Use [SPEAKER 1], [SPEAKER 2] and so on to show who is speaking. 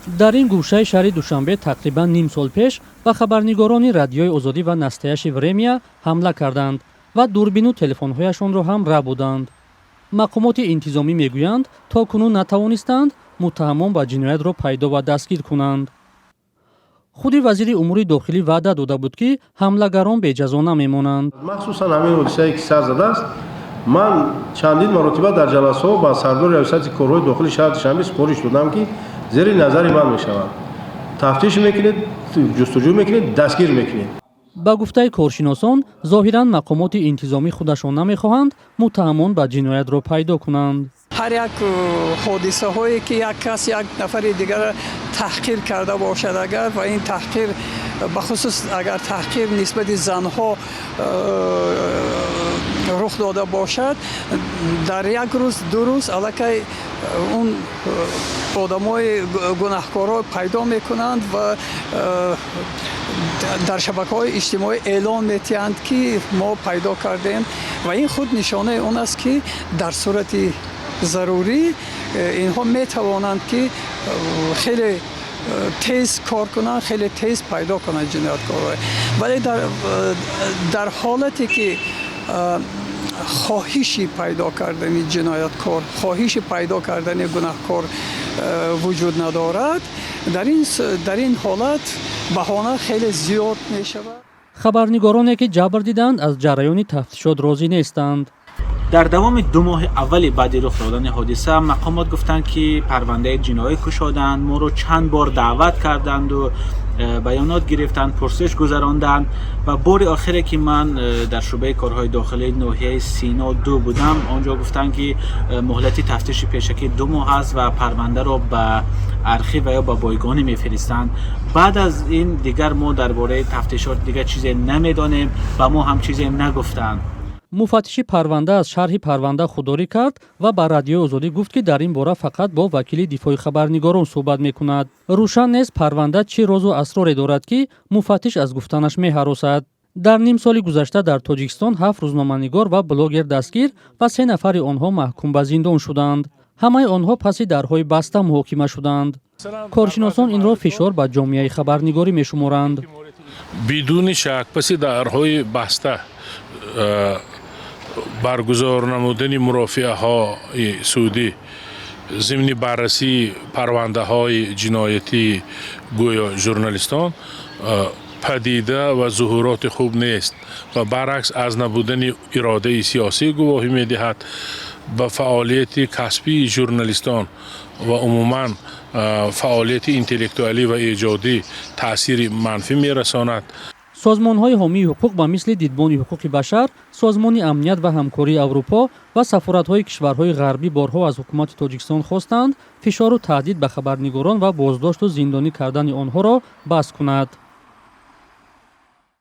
[SPEAKER 1] Дар ин гӯшаи шаҳри Душанбе тақрибан ним сол пеш ба хабарнигорони Радиои Озодӣ ва Настоящее Время ҳамла карданд ва дурбину телефонҳояшонро ҳам рабуданд. Мақомоти интизомӣ мегӯянд, то кунун натавонистанд муттаҳамон ба ҷиноятро пайдо ва дастгир кунанд. Худи вазири умури дохилӣ ваъда дода буд, ки ҳамлагарон беҷазо намемонанд.
[SPEAKER 2] Махсусан ҳамин ҳодисае, ки сар задааст, ман чандин маротиба дар ҷаласаҳо ба сардори Раёсати корҳои дохили шаҳри Душанбе супориш додам, ки зери назари ман мешавад, тафтиш мекунед, ҷустуҷӯ мекунед, дастгир мекунед.
[SPEAKER 1] Ба гуфтаи коршиносон, зоҳиран мақомоти интизомӣ худашон намехоҳанд муттаҳамон ба ҷиноятро пайдо кунанд.
[SPEAKER 3] Ҳар як ҳодисаҳое, ки як кас як нафари дигарро таҳқир карда бошад агар, ва ин таҳқир, бахусус агар таҳқир нисбати занҳо рух дода бошад, дар як рӯз, 2 рӯз аллакай он одамои гунаҳкорро пайдо мекунанд ва дар шабакаҳои иҷтимоӣ эълон метиҳанд, ки мо пайдо кардем. Ва ин худ нишонаи он аст, ки дар сурати зарурӣ инҳо метавонанд, ки хеле тез кор кунанд, хеле тез пайдо кунанд ҷинояткорро. Вале дар ҳолате, ки хоҳиши пайдо кардани ҷинояткор, хоҳиши пайдо кардани гунаҳкор вуҷуд надорад, дар ин ҳолат баҳона хеле зиёд мешавад.
[SPEAKER 1] Хабарнигороне, ки ҷабр диданд, аз ҷараёни тафтишот розӣ нестанд.
[SPEAKER 4] Дар давоми 2 моҳи аввали баъди рух додани ҳодиса мақомот гуфтанд, ки парвандаи ҷиноӣ кушоданд. Моро чанд бор даъват карданду баёнот гирифтанд, пурсиш гузаронданд. Ва бори охире, ки ман дар шӯъбаи корҳои дохилии ноҳияи Сино 2 будам, он ҷо гуфтанд, ки муҳлати тафтиши пешакӣ 2 моҳ аст ва парвандаро ба архив ва ё ба бойгонӣ мефиристанд. Баъд аз ин дигар мо дар бораи тафтишот дигар чизе намедонем, ба мо ҳам чизе нагуфтанд.
[SPEAKER 1] Муфаттиши парванда аз шарҳи парванда худдорӣ кард ва ба Радиои Озодӣ гуфт, ки дар ин бора фақат бо вакили дифои хабарнигорон суҳбат мекунад. Рӯшан нест, парванда чӣ розу асроре дорад, ки муфаттиш аз гуфтанаш меҳаросад. Дар ним соли гузашта дар Тоҷикистон ҳафт рӯзноманигор ва блогер дастгир ва се нафари онҳо маҳкум ба зиндон шуданд. Ҳамаи онҳо паси дарҳои баста муҳокима шуданд. Коршиносон инро фишор ба ҷомеаи хабарнигорӣ мешуморанд.
[SPEAKER 5] Бидуни шак, паси дарҳои баста баргузор намудани мурофиаҳои судӣ зимни баррасии парвандаҳои ҷиноятии гӯё журналистон падида ва зуҳуроти хуб нест ва баръакс, аз набудани иродаи сиёсӣ гувоҳӣ медиҳад, ба фаъолияти касбии журналистон ва умуман фаъолияти интеллектуалӣ ва эҷодӣ таъсири манфӣ мерасонад.
[SPEAKER 1] Созмонҳои ҳомии ҳуқуқ ба мисли Дидбони ҳуқуқи башар, Созмони Амният ва Ҳамкории Аврупо ва сафоратҳои кишварҳои ғарбӣ борҳо аз ҳукумати Тоҷикистон хостанд, фишору таҳдид ба хабарнигорон ва боздошту зиндонӣ кардани онҳоро бас кунад.